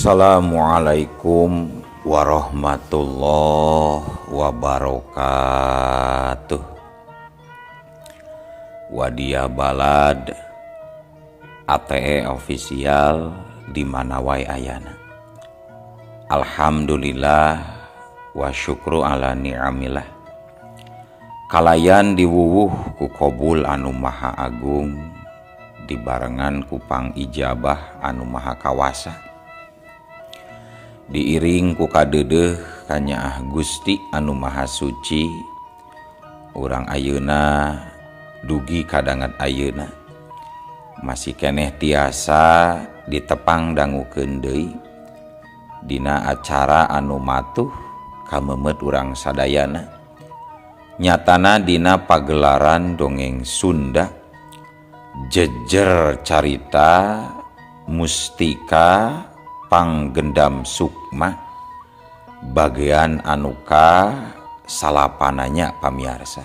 Assalamualaikum warahmatullahi wabarakatuh. Wadia Balad ATE official di mana wae ayana. Alhamdulillah wa syukru ala ni'amillah. Kalayan diwuwuh ku kobul anu maha agung dibarengan ku pangijabah anu maha kawasa. Diiring ku kadeudeuh kanyaah Gusti anu maha suci urang ayeuna dugi kadangat ayeuna masih keneh tiasa ditepang dangukeun deui dina acara anu matuh kamemet urang sadayana nyatana dina pagelaran dongeng Sunda jejer carita mustika Panggendam Sukma bagian anuka salapananya pamiarsa.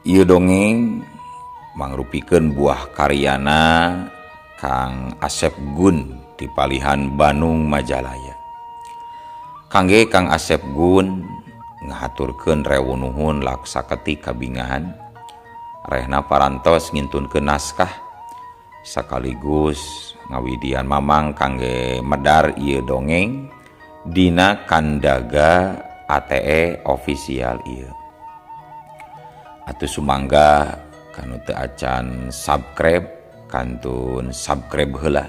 Ieu dongeng mangrupikeun buah karyana Kang Asep Gun di Palihan Bandung Majalaya. Kangge Kang Asep Gun ngahaturkeun rewu nuhun laksaketi kabingahan rehna parantos ngintunkeun naskah sekaligus ngawidian mamang kangge medar ieu dongeng dina kandaga ATE official ieu. Atuh sumangga kanu teu acan subscribe kantun subscribe heula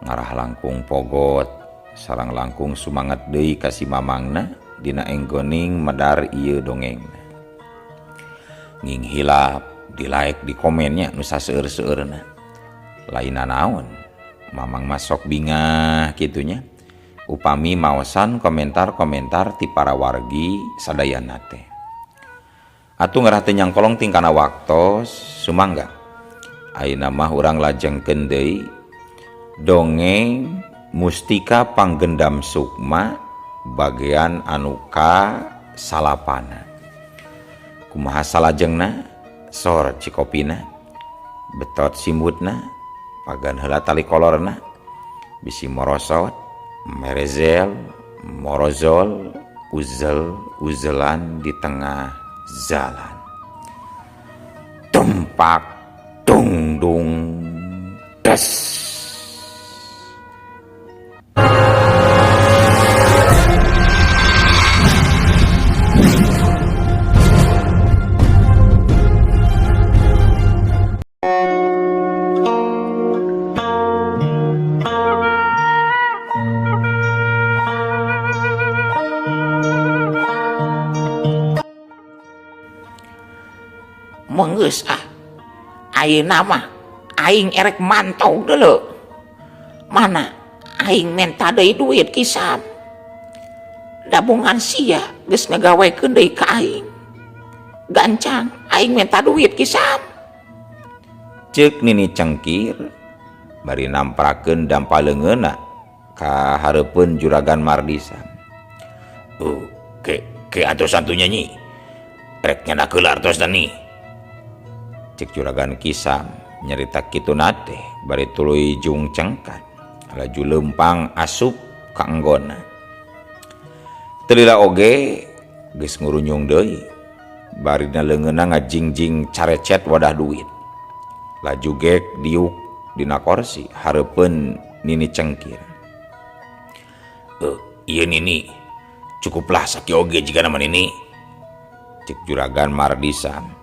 ngarah langkung pogot sareng langkung sumangat deui ka si mamangna dina enggoning medar ieu dongeng. Nging hilap di like di komennya nu saseueur-seueurna. Lain naon mamang masok bingah kitunya upami maosan komentar-komentar ti para wargi sadayana teh. Atuh ngarah teu nyangkolong tingkana waktos sumangga ayeuna mah urang lajengkeun deui dongeng Mustika Panggendam Sukma bagian anu ka salapana. Kumaha salajengna sor cikopina betot simbutna pagan heula tali kolorna bisi morosot merezel morozol uzel uzelan di tengah jalan tumpak tungdung des. Menggeus ah, ayeuna mah aing erek mantau dulu. Mana aing menta deui duit kisam. Dabungan sia geus ngagawekeun deui ka aing. Gancang aing menta duit kisam. Ceuk Nini Cengkir bari namprakeun dampa leungeunna ka hareupeun Juragan Mardisam. Ke atuh santunya nyi. Rek nyandak heula artosna nih. Cek Juragan Kisam nyarita kituna teh bari tuluy jung cengkat laju leumpang asup ka enggonna. Teu lila oge geus ngurunyung deui bari dina leungeunna ngajingjing carecet wadah duit. Laju gek diuk dina korsi hareupeun Nini Cengkir. Ieu Nini cukuplah sakieu oge jigana mah Nini. Cek Juragan Mardisam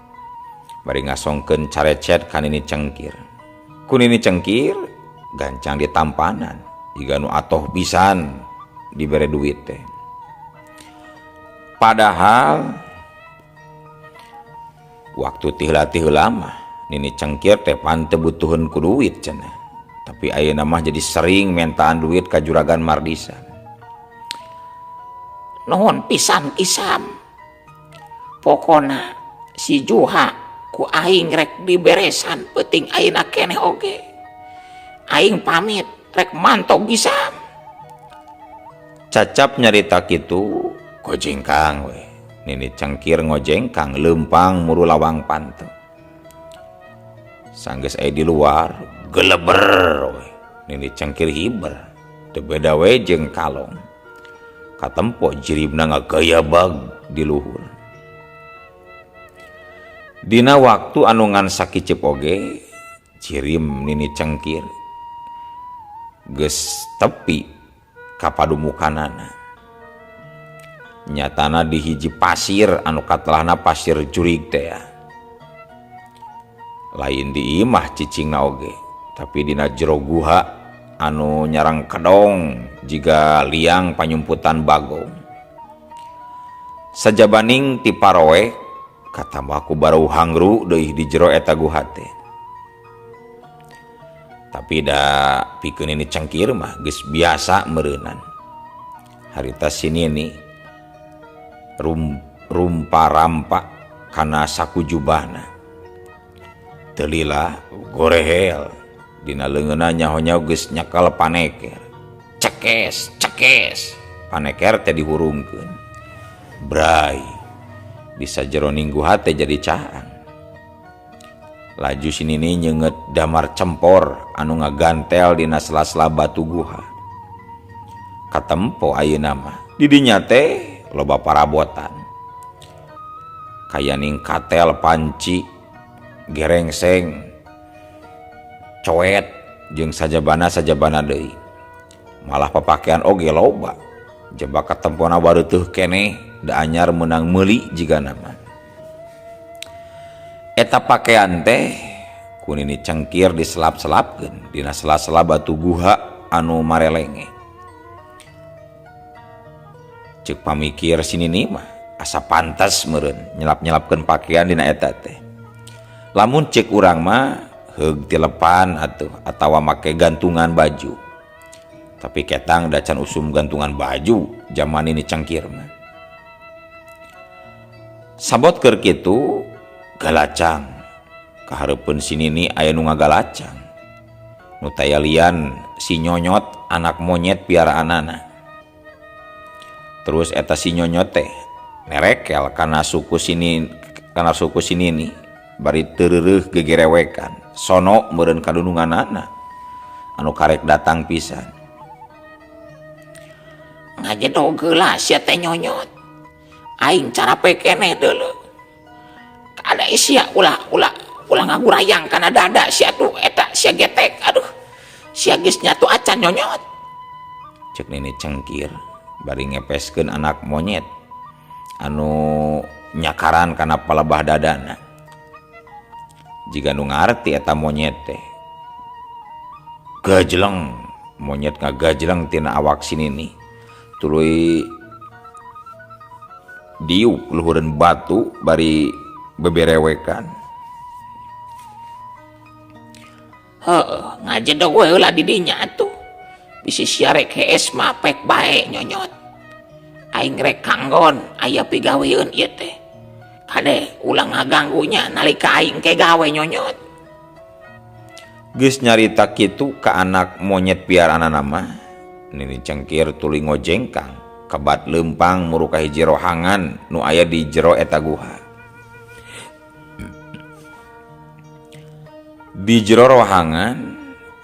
bari ngasongkeun carecet ka Nini Cengkir. Ku Nini Cengkir gancang ditampanan jiga nu atoh pisan dibere duit teh. Padahal waktu tiheula-tiheula mah Nini Cengkir teh pan teu butuheun ku duit cenah. Tapi ayeuna mah jadi sering mentaan duit ka Juragan Mardisam. Nuhun pisan Kisam. Pokona si Juha ku aing rek diberesan peuting ayeuna keneh oge. Aing pamit rek mantog Kisam. Cacap nyarita kitu gojengkang we. Nini Cengkir ngojengkang leumpang muru lawang panto. Sanggeus aya di luar geleber we. Nini Cengkir hiber teu beda we jeung kalong. Katempo jiribna ngagayabag di luhur. Dina waktu anu ngan sakiceup oge jirim Nini Cengkir geus tepi ka padumukanana. Nyatana di hiji pasir anu katelahna pasir jurig teh. Lain di imah cicingna oge, tapi dina jero guha anu nyarang kedong jiga liang panyumputan bagong. Sajabaning ti paroe katambah ku barau hangru deui di jero eta guha teh. Tapi da pikeun Nini Cengkir mah geus biasa meureunan. Harita si Nini rumpa-rampa kana saku jubahna. Teu lila gorehel dina leungeunna nyaho-nyaho geus nyekel paneker. Cekes, cekes, paneker teh dihurungkeun. Bray, di sajeroning guha teh jadi caang. Laju si Nini nyeungeut damar cempor anu ngagantel dina sela-sela batu guha. Katempo ayeuna mah di dinya teh loba parabotan. Kayaning katel panci, gerengseng, coet jeung sajabana-sajabana deui. Malah papakean oge loba. Jebak katempona wareutuh keneh da anyar meunang meuli jigana mah. Eta pakean teh ku Nini Cengkir diselap-selapkeun dina sela-sela batu guha anu marelenge. Ceuk pamikir si Nini mah asa pantes meureun nyelap-nyelapkeun pakaian dina eta teh. Lamun ceuk urang mah heug tilepan atuh atawa make gantungan baju. Tapi ketang da can usum gantungan baju jaman Nini Cengkir mah. Sabot keur kitu galacang kahareupeun si Nini aya nu ngagalacang. Nu taya lian si Nyonyot anak monyet piaraanana. Terus eta si Nyonyot teh nerekel kana suku si kana suku si Nini bari teureureuh gegerewekan. Sono meureun kadununganana anu karek datang pisan. Ngajedog heula sia teh Nyonyot. Aing carape keneh deuleu. Ada sia ulah ulah ulah ngagurayang kana dada sia tuh eta sia getek aduh. Sia geus nyatu acan Nyonyot. Ceuk Nini Cengkir bari ngepeskeun anak monyet anu nyakaran kana palebah dadana. Jiga nu ngarti eta monyet teh. Gajleng monyet ngagajleng tina awak si Nini. Tuluy diuk luhureun batu bari beberewekan. Heuh, ngajedog we heula di dinya atuh. Bisi sia rek hees mah pek bae Nyonyot. Aing rek kanggon aya pigaweun ieu teh. Kade ulah ngaganggunya nalika aing ke gawe Nyonyot. Geus nyarita kitu ka anak monyet piaraanana mah, Nini Cengkir tuluy ngojengkang kebat leumpang muru ka hiji rohangan nu aya di jero eta guha. Di jero rohangan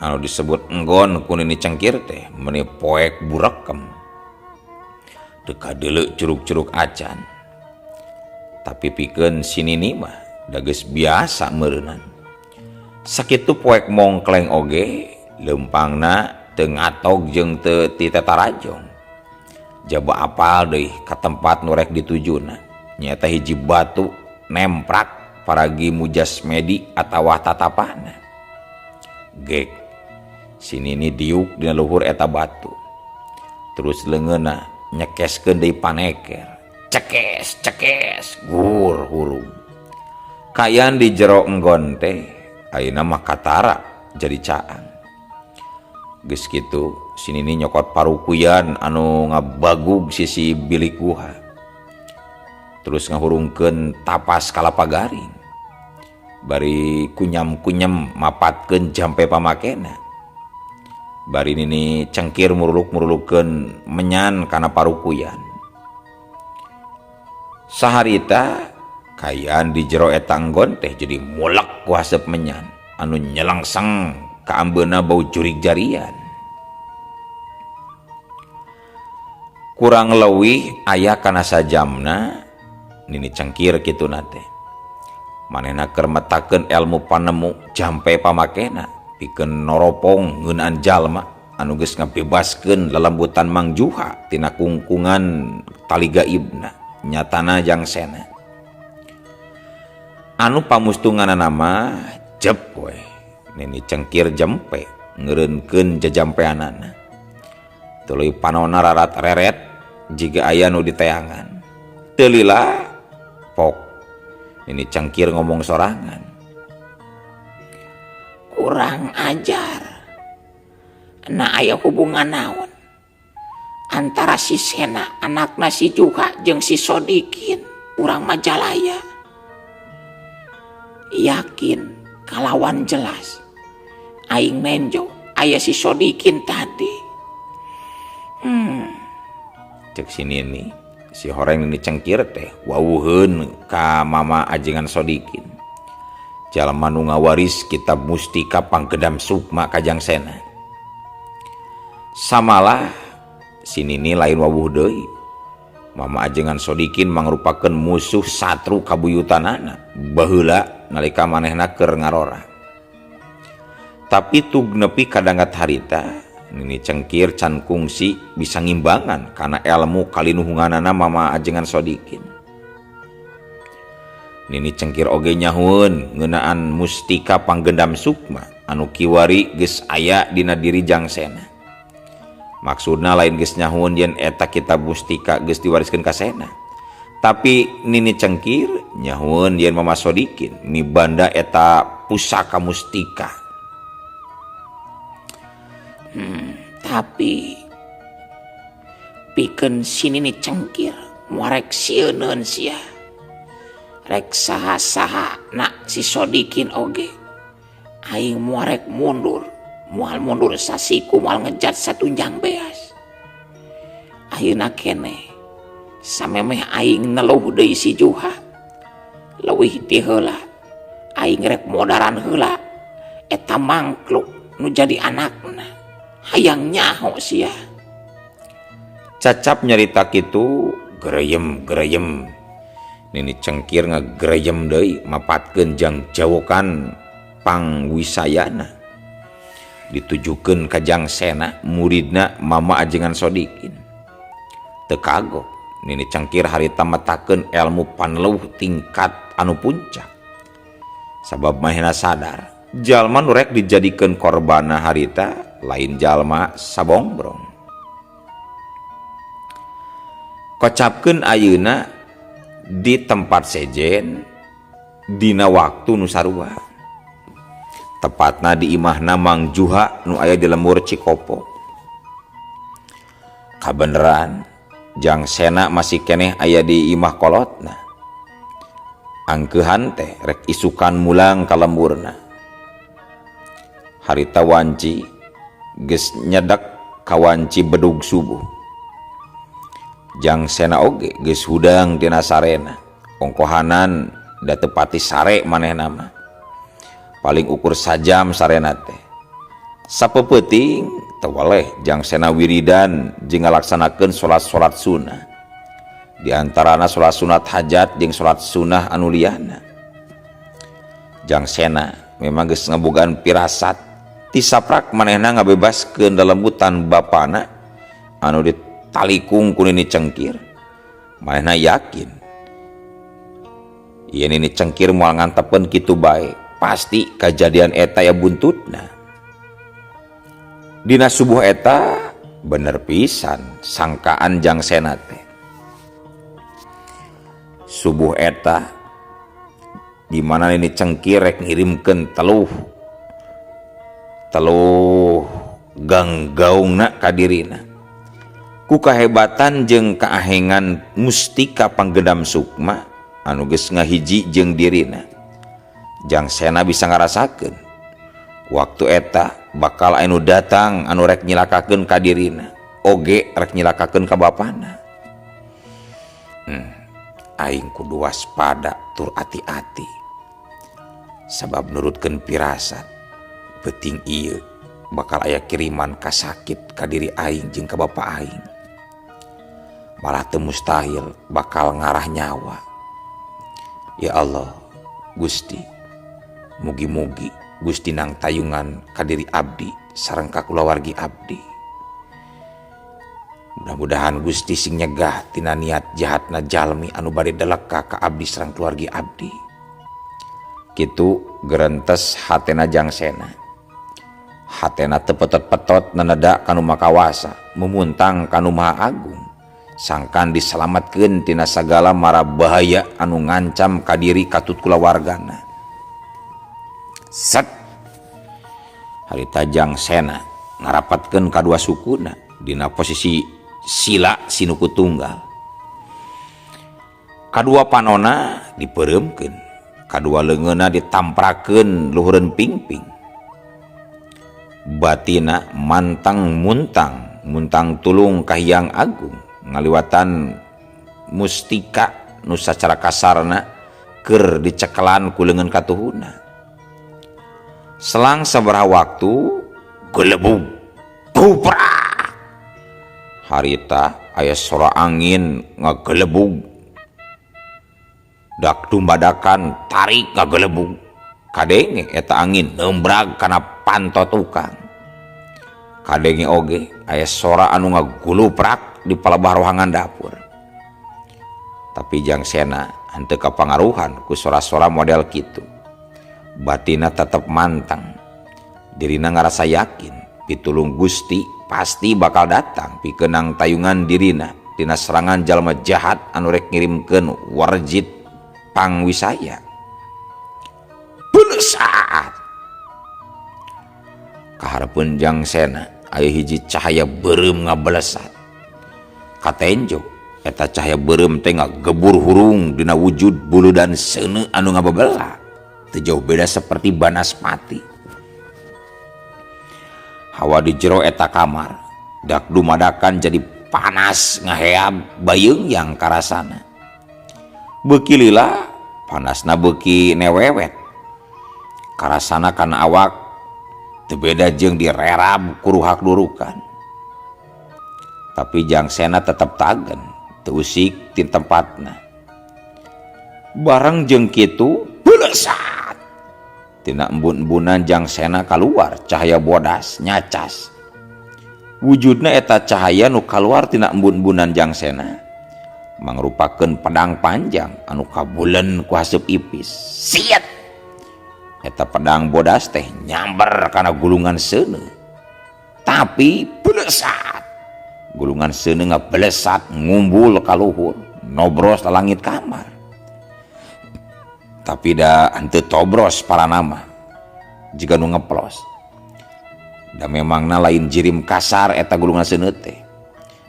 anu disebut enggon ku Nini Cengkir teh meuni poek burekem. Teu kadeuleu curug-curug acan. Tapi pikeun si Nini mah da geus biasa meureunan. Sakitu poek mongkleng oge leumpangna teu ngatog jeung teu ti tetarajong. Jaba apal deui ka tempat nu rek ditujuna. Nyaeta hiji batu nemprak paragi mujasmedi atawa tatapana. Gek si Nini diuk dina luhur eta batu. Terus leungeunna nyekeskeun deui paneker. Cekes, cekes, gur hurung. Kayan di jero enggon teh ayeuna mah katara jadi caang. Geus kitu si Nini nyokot parukuyan anu ngabagug sisi bilik guha. Terus ngahurungkeun tapas kalapa garing. Bari kunyam-kunyam mapatkeun jampe pamakena. Bari Nini Cengkir muruluk-murulukeun menyan kana parukuyan. Saharita kayan di jero eta enggon teh jadi mulek ku haseup menyan anu nyelengseng ka ambeuna bau jurig jarian. Kurang leuwih aya kana sajamna Nini Cengkir kituna teh. Manehna keur metakeun elmu panemu jampe pamakena pikeun noropong ngeunaan jalma anu geus ngabebaskeun lelembutan Mang Juha tina kungkungan tali gaibna nyatana Jang Sena. Anu pamustunganana mah jep we Nini Cengkir jempe ngeureunkeun jajampeanana. Tuluy panona rarat reret jiga aya nu diteangan. Teu lila pok Nini Cengkir ngomong sorangan. Kurang ajar. Na aya hubungan naon antara si Sena anakna si Juha jeung si Sodikin urang Majalaya. Yakin kalawan jelas aing nenjo aya si Sodikin tadi. Cek si Nini, si horeng Nini Cengkir teh wawuheun ka mama ajengan Sodikin. Jalma nu ngawaris kitab mustika Panggedam Sukma ka Jang Sena. Samalah si Nini lain wawuh deui. Mama ajengan Sodikin mangrupakeun musuh satru kabuyutanana baheula nalika manehna keur ngarora. Tapi tug nepi kadangat harita Nini Cengkir can kungsi bisa ngimbangan kana ilmu kalinuhunganana mama ajengan Sodikin. Nini Cengkir oge nyahueun ngeunaan mustika Panggendam Sukma anu kiwari geus aya dina diri Jang Sena. Maksudna lain geus nyahueun yen eta kitab mustika geus diwariskeun ka Sena. Tapi Nini Cengkir nyahueun yen Mama Sodikin mibanda eta pusaka mustika. Tapi pikeun si Nini Cengkir moal rek sieuneun sia. Rek saha-saha na si Sodikin oge. Aing moal rek mundur, moal mundur sasiku moal ngejat satunjang beas. Ayeuna keneh samemeh aing neluh deui si Juha. Leuwih ti heula aing rek modaran heula eta mangkluk nu jadi anakna. Hayang nyaho sia. Cacap nyarita kitu gereyem-gereyem. Nini Cengkir ngagereyem deui mapatkeun jang jawokan pangwisayana. Ditujukeun ka Jang Sena muridna mama ajengan Sodikin. Teu kagok Nini Cengkir harita metakeun ilmu panleuh tingkat anu puncak. Sabab manehna sadar jalma nu rek dijadikeun korbana harita lain jalma sabongbrong. Kocapkeun ayeuna di tempat sejen dina waktu nu sarua. Tepatna di imahna Mang Juha nu aya di lembur Cikopo. Kabeneran Jang Sena masih keneh aya di imah kolotna. Angkeuhan teh rek isukan mulang ka lemburna. Harita wanci geus nyedek ka wanci bedug subuh. Jang Sena oge geus hudang tina sarena. Ongkohanan da teu pati sare manehna mah. Paling ukur sajam sarena teh. Sapeupeting teu weleh Jang Sena wiridan jeung ngalaksanakeun salat-salat sunnah. Di antarana salat sunat hajat jeung salat sunnah anu liyana. Jang Sena memang geus ngabogaan pirasat ti saprak manehna ngabebaskeun lelembutan bapana anu ditalikung ku Nini Cengkir. Manehna yakin yen Nini Cengkir moal ngantepeun kitu bae, pasti kajadian eta ya buntutna. Dina subuh eta bener pisan sangkaan Jang Sena teh. Subuh eta di mana Nini Cengkir rek ngirimkeun teluh ganggaungna ka dirina. Ku kahebatan jeung kaahengan mustika Panggendam Sukma anu geus ngahiji jeung dirina, Jang Sena bisa ngarasakeun waktu eta bakal anu datang anu rek nyilakakeun ka dirina oge rek nyilakakeun ka bapana. Aing kudu waspada tur ati-ati sabab nurutkeun pirasat peuting ieu bakal aya kiriman kasakit ka diri aing jeung ka bapa aing. Malah teu mustahil bakal ngarah nyawa. Ya Allah, Gusti, mugi-mugi Gusti nang tayungan ka diri abdi sareng ka kulawargi abdi. Mudah-mudahan Gusti sing nyegah tina niat jahatna jalmi anu bade deleka ka abdi sareng keluargi abdi. Kitu gerentes hatena Jangsena. Hatena teu petot-petot neneda ka nu makawasa, mumuntang ka nu Maha Agung. Sangkan diselamatkeun tina sagala mara bahaya anu ngancam ka diri katut kulawargana. Set. Harita Jangsena ngarapatkeun kadua sukuna dina posisi sila sinuku tunggal. Kadua panona dipeureumkeun, kadua leungeunna ditamprakeun luhureun pingping. Batina mantang muntang, muntang tulung ka Hyang Agung ngaliwatan mustika nu sacara kasarna keur dicekelan ku leungeun katuhuna. Selang sabaraha waktu gelebug guprak. Harita aya sora angin ngagelebug. Dak dumbadakan tarik ngagelebug. Kadenge eta angin nembrag kana panto tukang. Kadenge oge aya sora anu ngaguluprak di palebah ruangan dapur. Tapi Jangsena henteu kapangaruhan ku sora-sora model kitu. Batina tetep manteng. Dirina ngarasa yakin pitulung Gusti pasti bakal datang pikeun tayungan dirina tina serangan jalma jahat anu rek ngirimkeun warjit pangwisaya. Belesat. Kahareupeun Jangsena aya hiji cahaya beureum ngabelesat. Katenjo eta cahaya beureum teh ngagebur hurung dina wujud bulu dan seuneu anu ngabebela. Teu jauh beda seperti banaspati. Hawa di jero eta kamar dak dumadakan jadi panas ngaheab bayeung yang karasana. Beuki lila panasna beuki newewet. Karasana kana awak teu beda jeung direrab ku ruhak durukan. Tapi Jangsena tetep tagen, teu usik ti tempatna. Bareng jeung kitu belesat. Tina embun-embunan Jangsena kaluar cahaya bodas nyacas. Wujudna eta cahaya nu kaluar tina embun-embunan Jangsena mangrupakeun pedang panjang anu kabulen ku haseup ipis. Siet. Eta pedang bodas teh nyamber kana gulungan seuneu. Tapi belesat. Gulungan seuneu ngabelesat ngumbul ka luhur, nobros langit kamar. Tapi da henteu tobros paranama jiga nu ngeplos. Da memangna lain jirim kasar eta gulungan seuneu teh.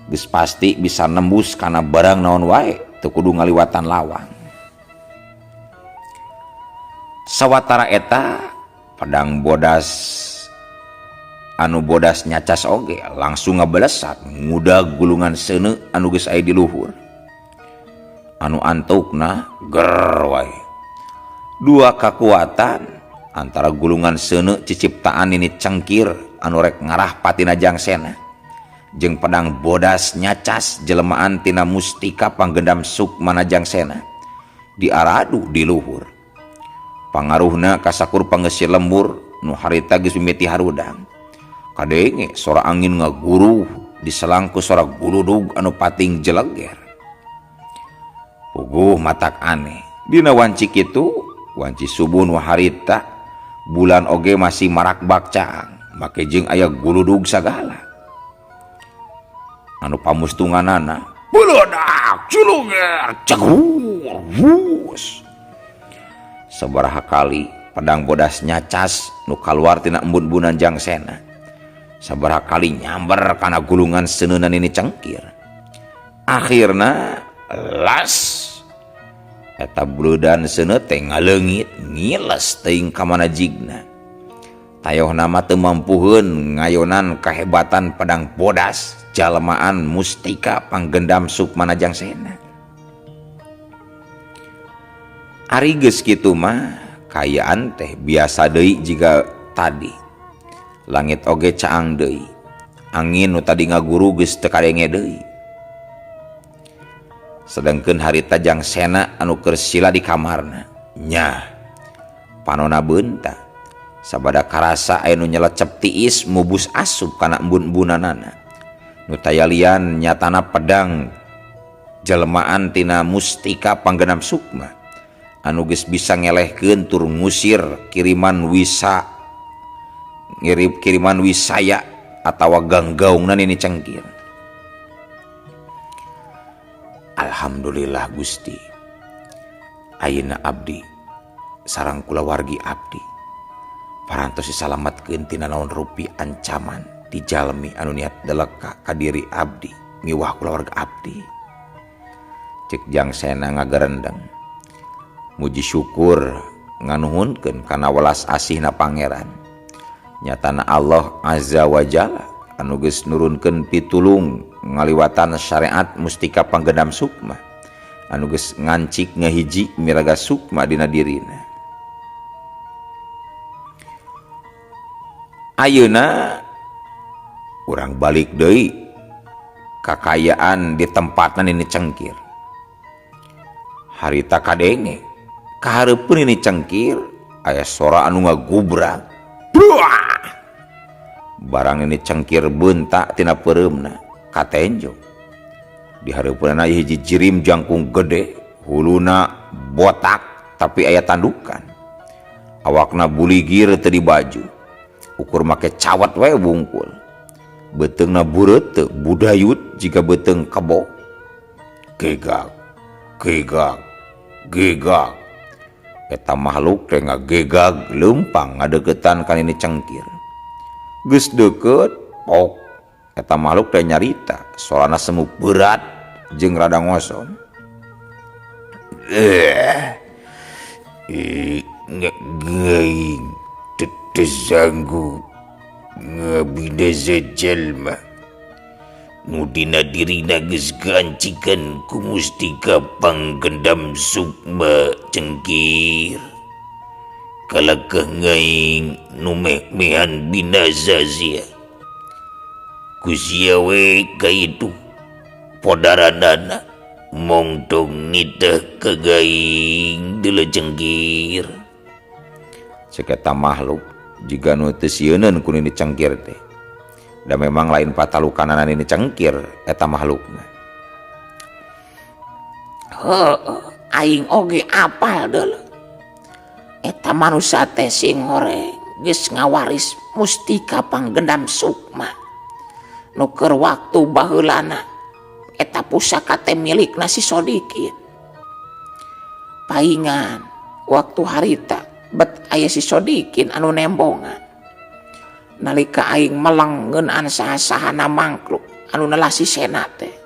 Geus pasti bisa nembus kana barang naon wae, teu kudu ngaliwatan lawang. Sawatara eta pedang bodas anu bodas nyacas oge langsung ngabelesat ngudag gulungan seuneu anu geus aya di luhur. Anu antukna ger wae. Dua kekuatan antara gulungan seuneu ciciptaan ini cengkir anu rek ngarah patina Jangsena jeung pedang bodas nyacas jelemaan tina mustika panggendam sukmana Jangsena diaradu di luhur. Pangaruhna kasakur pangeusir lembur nu harita geus mimiti harudang. Kadenge sora angin ngaguruh diselangku sora guludug anu pating jeleger. Puguh matak aneh dina wanci kitu. Wanci subuh nu harita bulan oge masih marakbak caang make jeung aya guludug sagala. Anu pamustunganana beledak culuger cegur wus. Sabaraha kali pedang bodas nyacas nu kaluar tina embun-embunan Jangsena. Sabaraha kali nyamber kana gulungan seuneunan ini cengkir. Akhirna las eta buludan seuneu teh ngaleungit ngiles teuing ka mana jigna. Tayohna mah teu mampuheun ngayonan kahebatan pedang bodas jalmaan mustika panggendam sukmana Jangsena. Ari geus kitu mah kaayaan teh biasa deui jiga tadi. Langit oge caang deui. Angin nu tadi ngaguru geus teu kadenge deui. Sedengkeun harita Jang Sena anu keur sila di kamarna. Nyah, panona beunta. Sabada karasa aya nu nyelecep tiis mubus asup kana embun-embunanana. Nu taya lian nyatana pedang jelmaan tina mustika panggenam sukma anu geus bisa ngelehkeun tur ngusir kiriman wisa ngirip kiriman wisaya atawa ganggaungna Nini Cengkir. Alhamdulillah Gusti, ayeuna abdi sareng kulawargi abdi parantos disalametkeun tina naon rupi ancaman ti jalmi anu niat deleka ka diri abdi miwah kulawarga abdi. Cek Jang Sena ngagerendeng muji syukur nganuhunkeun kana welas asihna Pangeran. Nyatana Allah Azza wa Jalla anu geus nurunkeun pitulung ngaliwatan syariat mustika panggendam sukma anu geus ngancik ngahiji miraga sukma dina dirina. Ayeuna urang balik deui kakayaan di tempatna Nini Cengkir. Harita kadenge kahareupeun Nini Cengkir aya sora anu ngagubrak. Buah! Barang Nini Cengkir beunta tina peureumna katenjo. Di hareupeunana hiji jirim jangkung gede, huluna botak tapi aya tandukan. Awakna buligir teu dibaju. Ukur make cawat wae bungkul. Beuteungna bureut budayut jiga beuteung kebo. Gegag, gegag, gegag. Eta makhluk teh ngagegag leumpang ngadeukeutan ka Nini Cengkir. Geus deukeut, pok. Eta makhluk teh nyarita, sorana semu berat jeung rada ngosom. Ngaing teu sanggup ngabinasa jalma nu dina dirina geus kancikan ku mustika panggendam sukma Cengkir. Kalakah ngaing nu meh-mehan binasa sia. Ku sia we kaitu podaranana mongtong nitah ka gaing deuleu Cengkir. Cek eta makhluk jiga nu teu sieuneun ku Nini Cengkir teh. Da memang lain patalukanana Nini Cengkir eta makhlukna. Heuh, aing oge apal deuleu. Eta manusia teh sing horeng geus ngawaris mustika panggendam sukma. Nu keur waktu baheulana eta pusaka teh milikna si Sodikin. Paingan waktu harita bet aya si Sodikin anu nembongan. Nalika aing meleng ngeunaan saha-sahana mangkluk anu nelasi Sena teh.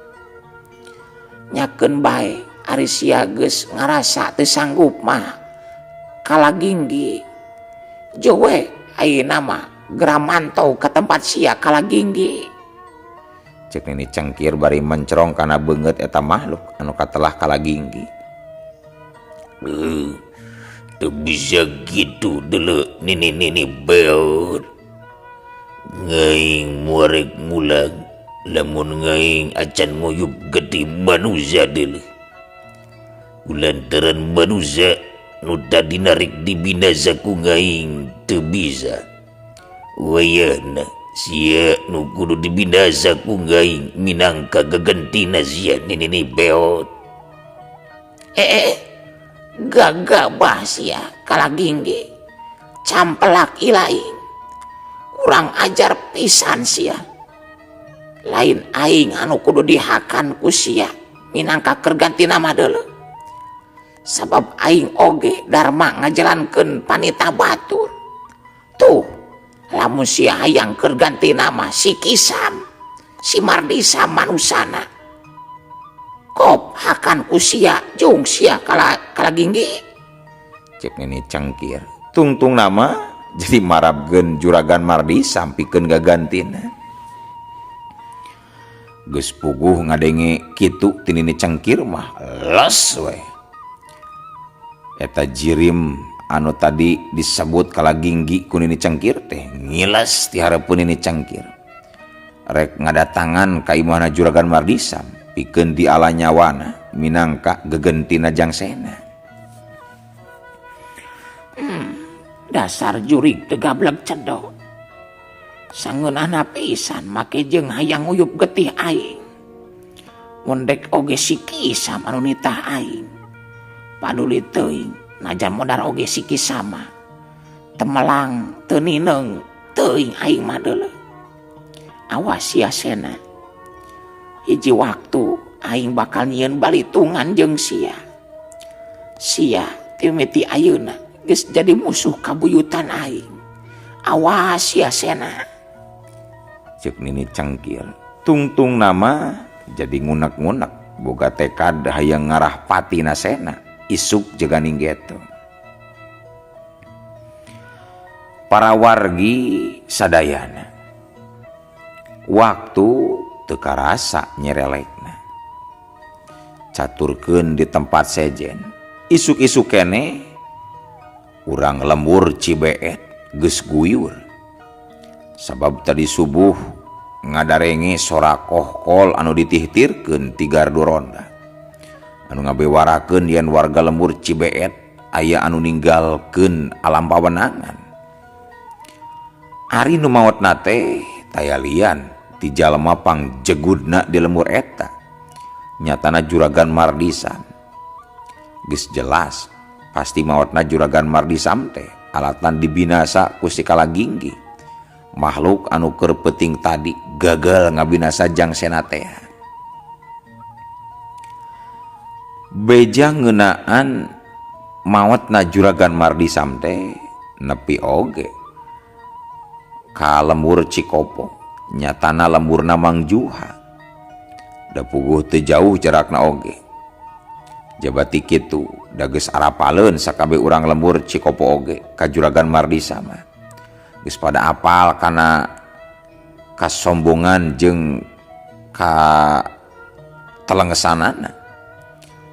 Nyakeun bae ari sia geus ngarasa teu sanggup mah kalaginggi. Jowe ayeuna mah geura mantau ka tempat sia kalaginggi. Cek Nini Cengkir bari mencerong kana beungeut eta makhluk anu katelah kalaginggi. Teu bisa gitu deuleu nini-nini beot. Ngaing muarek mulang lamun ngaing acan nguyup getih manusia deuleu. Kulantaran manusia nu tadi narik dibinasa ku ngaing teu bisa. Wayahna sia nu kudu dibinasa ku ngaing minangka gegentina sia nini beot. Gagabah sia kalaginggi campelak ilaing. Kurang ajar pisan sia. Lain aing anu kudu dihakan ku sia minangka keur ganti nama deuleu. Sabab aing oge dharma ngajalankeun panita batur. Tuh lamun sia hayang keur ganti nama si Kisam, si Mardisa manusana. Kop hakan ku sia jung sia kalaginggi. Cek Nini Cengkir tungtung nama jadi marabkeun juragan Mardi sampikeun gagantina. Geus puguh ngadenge kitu ti Nini Cengkir mah les we. Eta jirim anu tadi disebut kalaginggi ku Nini Cengkir teh ngiles ti hareupeun Nini Cengkir. Rek ngadatangan ka imahna juragan Mardisam pikeun diala nyawana Minangka gegentina Jangsena. Dasar jurig teu gablek cedok. Sangeunahna pisan make jeung hayang nguyup getih aing. Mun dek oge si Kisam anu nitah aing. Paduli teuing najan modar oge si Kisam mah. Temelang teu nineung teuing aing mah deuleu. Awas sia Sena. Hiji waktu aing bakal nyieun balitungan jeung sia. Sia ti mimiti ayeuna geus jadi musuh kabuyutan aing. Awas sia Sena. Ceuk Nini Cengkir. Tungtung nama jadi ngunek-ngunek boga tekad hayang ngarah patina Sena isuk jaganing geto. Para wargi sadayana waktu teu karasa nyerelekna. Caturkeun di tempat sejen. Isuk-isuk keneh urang lembur Cibeet geus guyur. Sabab tadi subuh ngadarenge sora kohkol anu ditihtirkeun ti gardu ronda. Anu ngabewarakeun yen warga lembur Cibeet aya anu ninggalkeun alam pawenangan. Ari nu maotna teh taya lian ti jalma pangjegudna di lembur eta. Nyatana Juragan Mardisam. Geus jelas pasti maotna Juragan Mardisam teh alatan dibinasa ku si Kalaginggi. Makhluk anu keur peuting tadi gagal ngabinasa Jang Sena teh. Beja ngeunaan maotna Juragan Mardisam teh nepi oge ka lembur Cikopo, nyatana lemburna Mang Juha. Da puguh teu jauh jarakna oge. Jabati kitu da geus arapaleun sakabeh urang lembur Cikopo oge ka Juragan Mardisam mah. Geus pada apal kana kasombongan jeung ka telengesanana.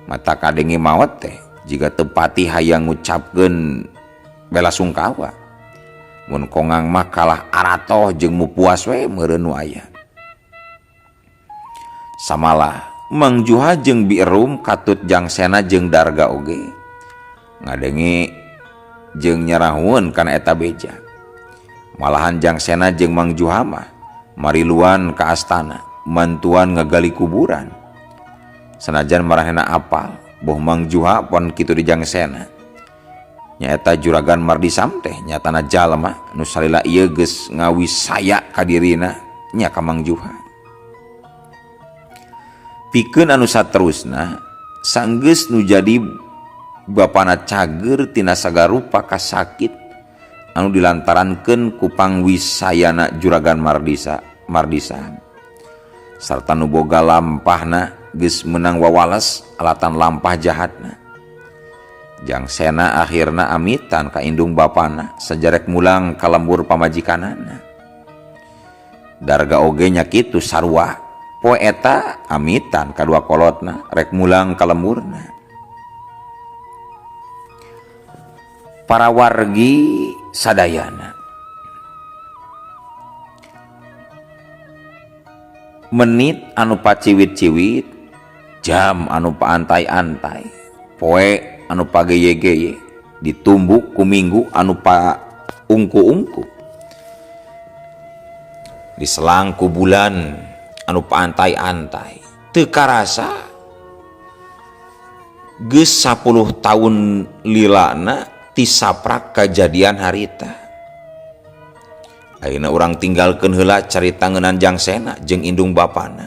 Mata kadenge maot teh jiga teu pati hayang ngucapkeun bela sungkawa. Mun kongang mah kalah aratoh jeung mupuas we meureun nu aya. Samalah Mang Juha jeung Birum katut Jangsena jeung Darga oge ngadenge jeung nyarahueun kana eta beja. Malahan Jangsena jeung Mang Juha mah mariluan ka astana mantuan ngagali kuburan. Sanajan marahena apal boh Mang Juha pon kitu di Jangsena. Nyaeta Juragan Mardisam teh nyatana jalma nu salila ieu geus ngawisaya ka dirina nya ka Mang Juha. Pikeun anu saterusna sanggeus nu jadi bapana cager tina sagarupa kasakit anu dilantarankeun ku pangwisayana Juragan Mardisam. Sarta nu boga lampahna geus meunang wawales alatan lampah jahatna. Jangsena akhirna amitan ka indung bapana sajarek mulang ka lembur pamajikanana. Darga oge nya kitu sarua poe eta amitan kadua kolotna rek mulang ka lemburna. Para wargi sadayana menit anu paciwit-ciwit, jam anu paantai-antai, poe anu pageye-geye, ditumbuk ku minggu anu paungku-ungku, diselang ku bulan anu paantai-antai. Teu karasa geus 10 tahun lilana tisaprak kajadian harita. Ayeuna urang tinggalkeun heula carita ngeunaan Jangsena jeung indung bapana.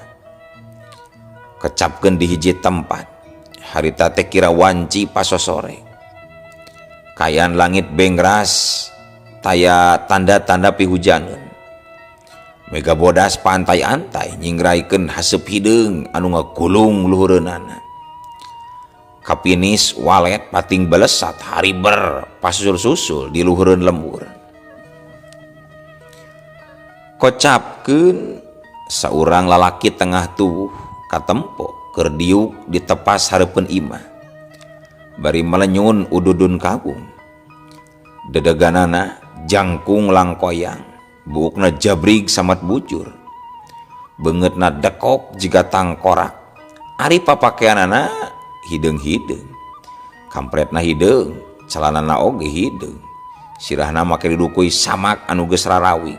Kecapkeun di hiji tempat. Harita teh kira wanci pasosore. Kayan langit bengras taya tanda-tanda pihujaneun. Mega bodas pantai-antai nyingraikeun haseup hideung anu ngagulung luhureunana. Kapinis walet pating belesat hariber pasusul-susul di luhureun lembur. Kocapkeun saurang lalaki tengah tubuh katempo keur diuk di tepas hareupeun imah. Bari melenyun ududun kawung. Dedeganana jangkung langkoyang, buukna jabrig samat bujur. Beungeutna dekok jiga tangkorak. Ari papakeanana hideung-hideung. Kampretna hideung, celanana oge hideung. Sirahna make didukui samak anu geus rarawing.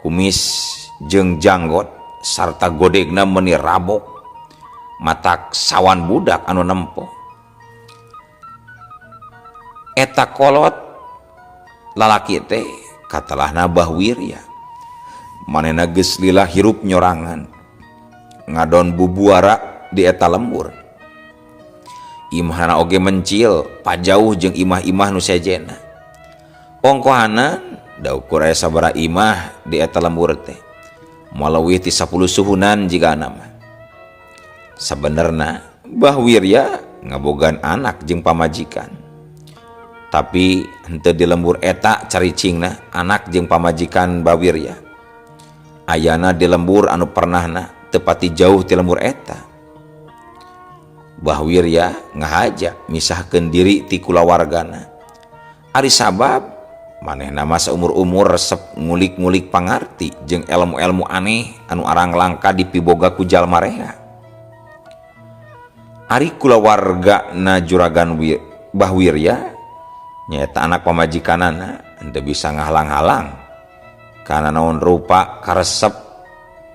Kumis jeung janggot sarta godegna meuni rabok. Matak sawan budak anu nempo. Eta kolot lalaki teh katelahna Bah Wirya. Manehna geus lila hirup nyorangan. Ngadon bubuara di eta lembur. Imahna oge mencil pajauh jeung imah-imah nu sejena. Ongkohanan da ukur aya sabaraha imah di eta lembur teh. Moal leuwih ti 10 suhunan jigana mah. Sabenerna Bah Wirya ngabogaan anak jeung pamajikan. Tapi henteu di lembur eta caricingna anak jeung pamajikan Bah Wirya. Ayana di lembur anu pernahna teu pati jauh ti lembur eta. Bah Wirya ngahaja misahkeun diri ti kulawargana. Ari sabab manehna mah saumur-umur resep ngulik-ngulik pangarti jeung elmu-elmu aneh anu arang langka dipiboga ku jalma rea. Ari kulawargana juragan Bah Wirya nyaeta anak pamajikanana henteu bisa ngahalang-halang kana naon rupa karesep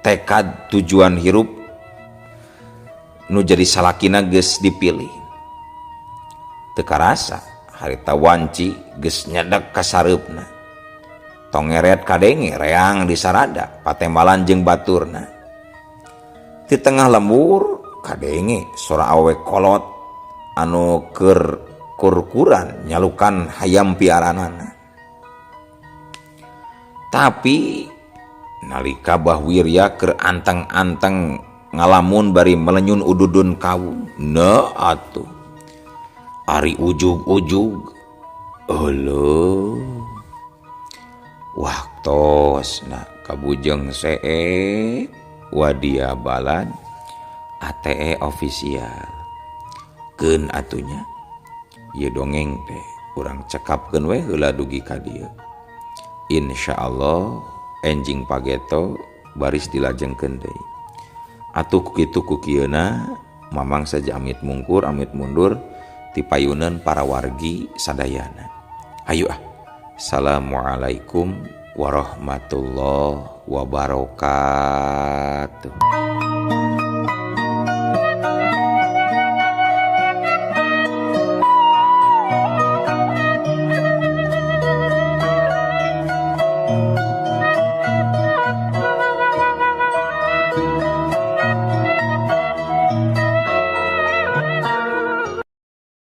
tekad tujuan hirup nu jadi salakina geus dipilih. Teu karasa harita wanci geus nyedek ka sareupna. Tongeret kadenge reang di sarada patembalan jeung baturna. Di tengah lembur kadenge sora awewe kolot anu keur kurkuran nyalukan hayam piaranana. Tapi nalika Bah Wirya keur anteng-anteng ngalamun bari melenyun ududun kawung, na atuh ari ujug-ujug euleuh waktosna kabujeng seek wadia balad ATE official. Keun atunya ieu dongeng teh urang cekapkeun we heula dugi ka dieu. Insyaallah enjing pageto baris dilajengkeun deui. Atuh ku kitu ku kieuna mamang saja amit mungkur amit mundur ti payuneun para wargi sadayana. Ayo ah. Assalamualaikum warahmatullahi wabarakatuh.